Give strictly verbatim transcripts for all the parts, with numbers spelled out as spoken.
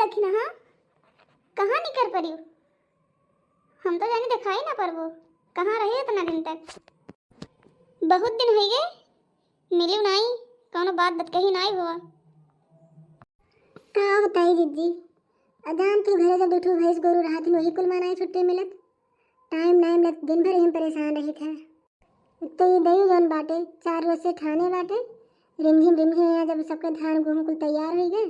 देखी ना, हाँ, कहाँ निकर परिउ? हम तो जानी देखाई ना परबो, कहाँ रही इतना दिन तक? बहुत दिन होइ गए, मिलिउ नाई, कौनो बात बतकही नाई हुआ। का बताई जिज्जी, अजान के घरे जब दुठो भैंस गोरू रहत हिन, वही कुल मा नाई छुट्टी मिलत। टाइम नाई मिलत, दिन भर यही परेशान रही थे। एक तो ये दई जौन बाटे, चार रोज से ठाने बाटे, रिमझिम रिमझिम। यहाँ जब सबके धान गेहूँ कुल तैयार होइ गए,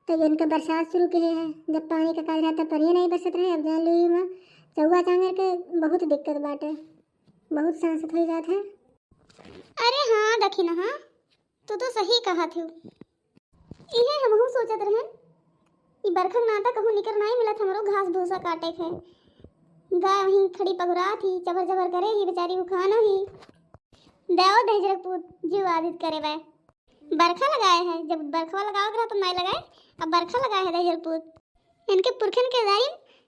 तो इनके बरसात शुरू किहे है। जब पानी का काल रहता, पानी नाई बरसत रहे, अब जान ली हुआ चौवा चांगर के बहुत दिक्कत बाटे, बहुत सांसत हो जात है। अरे हाँ दखिना, हाँ, तू तो सही कहत हो। इहे हमहू सोचत रहन, ई बरखा के नाता कहूँ निकर नाई मिलत हमरो घास भूसा काटे के। गाय वहीं खड़ी पगुरात ही, चबर चबर करे ही, बेचारी उखानो ही। देव दहिजरक पूत जीव आदित करे बे। बरखा लगाए है, जब बरखवा लगावे के रहा तो नाई लगाए, अब बरखा लगाए है दहिजरक पूत। इनके पुरखन के दाई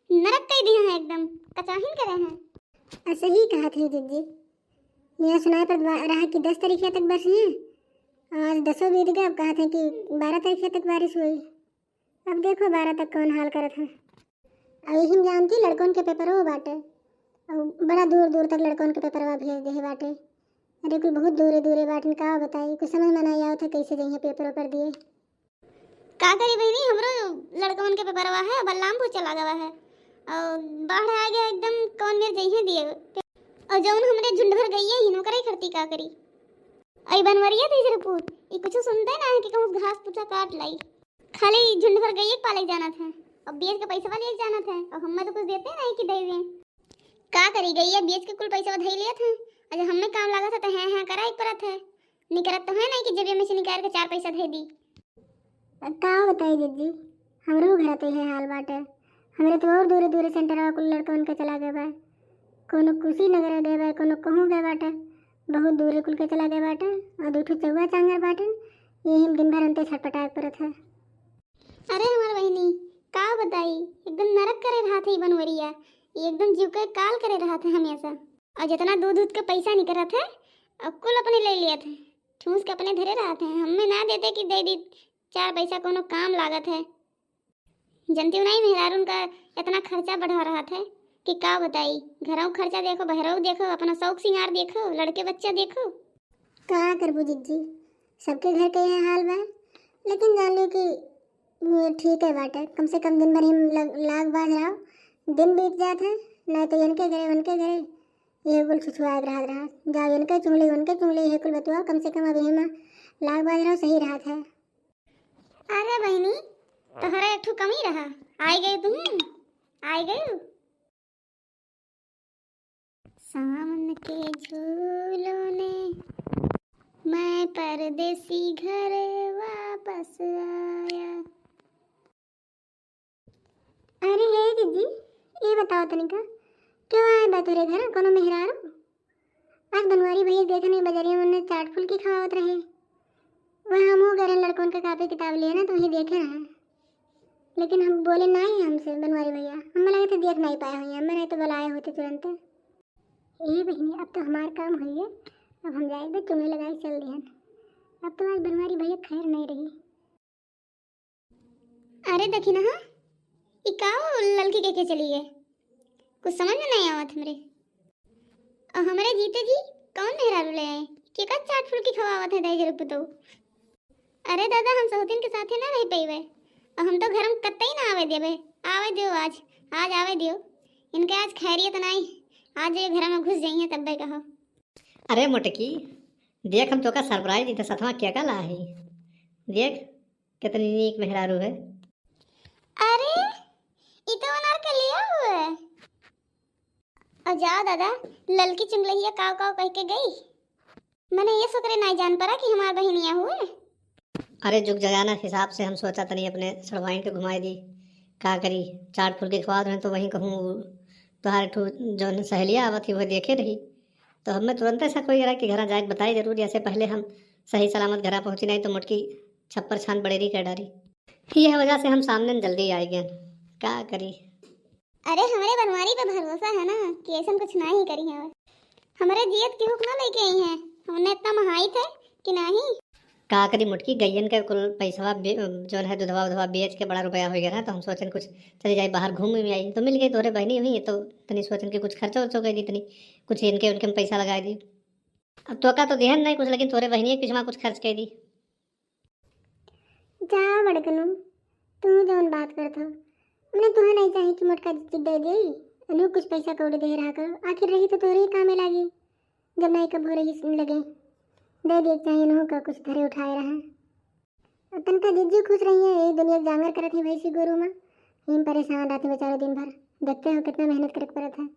नरक कई दिया है एकदम, कचाहिन करे हैं। आ सही कहत है जिज्जी, यहाँ सुनाई पड़त बा रहा कि दस तारीख तक बरसी है, आज दसों बीत गए, अब कहत हैं कि बारह तारीख तक बारिश हुई। अब देखो बारह तक कौन हाल करत है। अब यही जानती लड़कन के पेपरो बाटे, अब बड़ा दूर दूर तक लड़कन के पेपरवा भेज दे बाटे। अरे कुल बहुत दूरे दूरे बाटिन, का बताई, कुछ समझ में नहीं आवत है कैसे जइहे पेपर वेपर दिए। का करी बहिनी, हमरो लड़कवन के पेपरवा है, बल्लामपुर चला गवा है और बाढ़ आ गया एकदम, कौन मेर जइहे दिए। और जौन हमरे झुंड भर गइया ही नौकरी करती का करी। अई बनवरिया दहिजरक पूत, ई कुछ सुनते ना है कि कहूँ घास भूसा काट लाई। खाली झुंड भर गइया के पाले जाना था और बेच के पैसा लिए जाना था और हमें तो कुछ देते नहीं कि देवे। का करी, गइया बेच के कुल पैसा धई लिया था, और जब हमें काम लगा था तो हैं हैं करा एक परत है। निकरत तो है नहीं कि जेबे में से निकाल के चार पैसा दे दी। का बताई जिज्जी, हमरो घर तो यह हाल बाटे। हमरे तो और दूरे दूरे सेंटरवा कुल लड़कवन के चला गए बा, कोनो कुशीनगर गए बा, कोनो कहूँ गए बाटे, बहुत दूरे कुल के चला गए बाटे। और दू ठो चौवा चांगर बाटे, यही में दिन भर अंते छटपटाए के परत है। अरे हमार बहिनी, का बताई, एकदम नरक करे रहा था ई बनवरिया, ये एकदम जीव के काल करे रहा था हमेशा। और जितना दूध दूध के पैसा निकलत है, और कुल अपने ले लिया था। ठूस के अपने धरे रहत हैं, हमें ना देते कि दे दी चार पैसा, कोनो काम लागत है। जनती नहीं, मेहरारून का इतना खर्चा बढ़ा रहत है कि का बताई। घरों खर्चा देखो, बहरों देखो, अपना शौक सिंगार देखो, लड़के बच्चा देखो। का करबू जिज्जी, सबके घर के यह हाल बा। लेकिन जान लियो कि वो ठीक है बाटे, कम से कम दिन भर हम लग, लाग बाज रहा, दिन बीत जात है, ना तो इनके घरे उनके घरे ये कुल छुछुआत रहत रहा। जाओ इनके चुंगली उनके चुंगली, ये कुल बतुआ, कम से कम अब यही में लाग बाज रहा सही रहत है। अरे बहिनी, तोहरा एक ठो कमी रहा, आई गई तू, आई गई। सावन के झूलों ने मैं परदेसी घर वापस आया। अरे हे दीदी, ये बताओ तनिका, क्यों आए बा तोरे घर कोनो मेहरारू? आज बनवारी भैया देखे नहीं, बजरिया में उन्हें चाट फुल्की खवावत रहे। वह हमहू गए रहन लड़कन के कापी किताब लिए ना, तो वही देखे रहे, लेकिन हम बोले नहीं हमसे बनवारी भैया, हमें लगे थे देख नहीं पाए हुए, हमें नहीं तो बुलाए होते तुरंत। ए बहिनी, अब तो हमार काम हुई है, अब हम जाए बे चुंगली लगाई चल दिहन। अब तो आज बनवारी भैया खैर नहीं रही। अरे देखी ना, हाँ, ई का हो ललकी के, के चली गए, कुछ समझ में नहीं आवत हमरे। और हमरे जीते जी कौन मेहरारू ले आए, के का चाट फुल्की खवावत है दहेज रुपये तो। अरे दादा, हम सहुतिन के साथे ना रह पइबे, और हम तो घर में कतई ना आवे देबे। आवे दियो आज, आज आवे दियो, इनके आज खैरियत नाई, आज ये घर में घुस जाइए तब्बे कहो। अरे मोटकी, देख हम तोका सरप्राइज दी तो सथवा के का लाही। देख कितनी नीक मेहरारू है। अरे, ई तो अनारकलिया हुए। और जा दादा, ललकी चुंगलहिया काव काव कह के गई। मने ये सोकरे नाई जान पड़ा कि हमार बहिनिया हुए। अरे जुग जमाना हिसाब से हम सोचा तनी अपने सड़वाइन के घुमाए दी। का करी, चाट फुल्की खवा दो तो वहीं कहूँ तोहार ठू जौन सहेलिया आवत ही वह देखे रही। तो हमें तुरंत ऐसा कोई करा कि घर जाए के बताए जरूर, जैसे पहले हम सही सलामत घर पहुँची नहीं तो मोटकी छप्पर छान बड़ेरी कर डारी। यह वजह से हम सामने जल्दी आए गए। का करी? अरे हमरे बनवारी पे भरोसा है ना कि ऐसा कुछ ना ही करी है। हमरे जियत के हुक ना लेके आई है, हमने इतना महाई थे कि नहीं। का करी मोटकी, गइयन के कुल पैसवा बे-, जौन है दुधवा उधवा बेच के बड़ा रुपया होइ गया ना, तो हम सोचन कुछ चली जाई बाहर घूम में आई, तो मिल गई तोरे बहनी हुई, तो तनी सोचन के कुछ खर्चा उर्चा कर दी, तनी कुछ इनके उनके में पैसा लगा दी। अब तो का तो देहन नहीं कुछ, लेकिन तोरे बहनी के पिछवा कुछ खर्च कर दी। जा बड़कनू, तू जौन बात करत हो, हमने तुहे नहीं चाही कि मोटका जिज्जी दे दे, उन्हें कुछ पैसा कौड़ी दे रहा कर, आखिर रही तो तोरे ही कामे लागी, जब नहीं कब हो रही सुन लगे, दे दे चाही उन्हों का कुछ धरे उठाए रहा। अब तनका जिज्जी खुश रही है, यही दुनिया के जांगर करत ही भैंसी गोरू में, हिम परेशान रहती बेचारे दिन भर, देखते हो कितना मेहनत करे के पड़त है।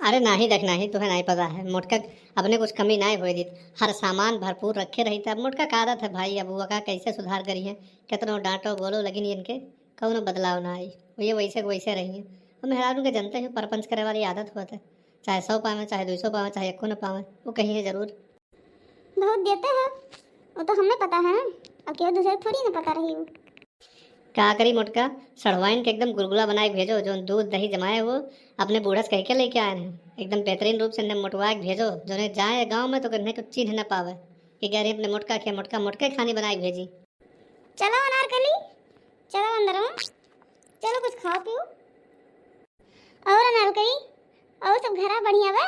अरे नाही देख नाही, तुहे नाही पता है, मोटका अपने कुछ कमी नाही होए दीत, हर सामान भरपूर रखे रही। तब मोटका का आदत है भाई, अब वो का कैसे सुधार करी है, कितनो डांटो बोलो लेकिन इनके कौनो बदलाव ना आई, वो ये वैसे के वैसे रही है। और मेहरारू के जनते हो परपंच करे वाली आदत होत है, चाहे सौ पावे, चाहे दो सौ पावे, चाहे एको न पावे, वो कही है जरूर। बहुत देते हो, वो तो हमें पता है ना, अब केहू दूसरे थोड़ी ना पता रही वो। का करी मोटका, सढ़वाइन के एकदम गुलगुला बनाए के भेजो, जौन दूध दही जमाए हो, अपने बूढ़ा से कह के लेके आए हैं, एकदम बेहतरीन रूप से इन्हें मोटवा के भेजो, जौने जाए गाँव में तो इन्हें कुछ चिन्ह न पावे कि गैर अपने मोटका के मोटका मोटके खानी बनाए के भेजी। चलो अनारकली, चलो अंदर में, चलो कुछ खाओ पियो। और अनारकली, और सब घरा बढ़िया बा?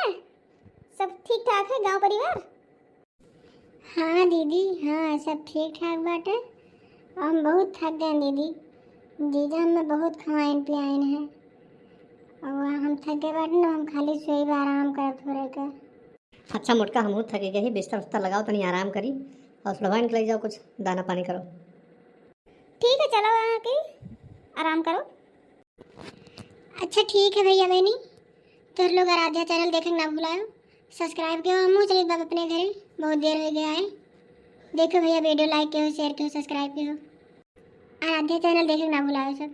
सब ठीक ठाक है गाँव परिवार? हाँ दीदी, हाँ, सब ठीक ठाक बाटे। हम बहुत थक गए दीदी, जीजा हमें बहुत खवाइन पियाइन है, और हम थक गए बाटे ना, हम खाली सोई बा, आराम करब थोड़े के। अच्छा मोटका, हमहू थक गए ही, बिस्तर उस्तर लगाओ, तनी आराम करी, और सढ़वाइन के ले जाओ, कुछ दाना पानी करो। ठीक है, चलो आके आराम करो। अच्छा ठीक है भैया बहनी, तोहर लोग आराध्या चैनल देखे के ना भुलायो, सब्सक्राइब कियो। हमहू चलित बाब अपने घरे, बहुत देर हो गया है। देखो भैया, वीडियो लाइक कियो, शेयर कियो, सब्सक्राइब कियो। आराध्या चैनल देखे के ना भुलायो सब।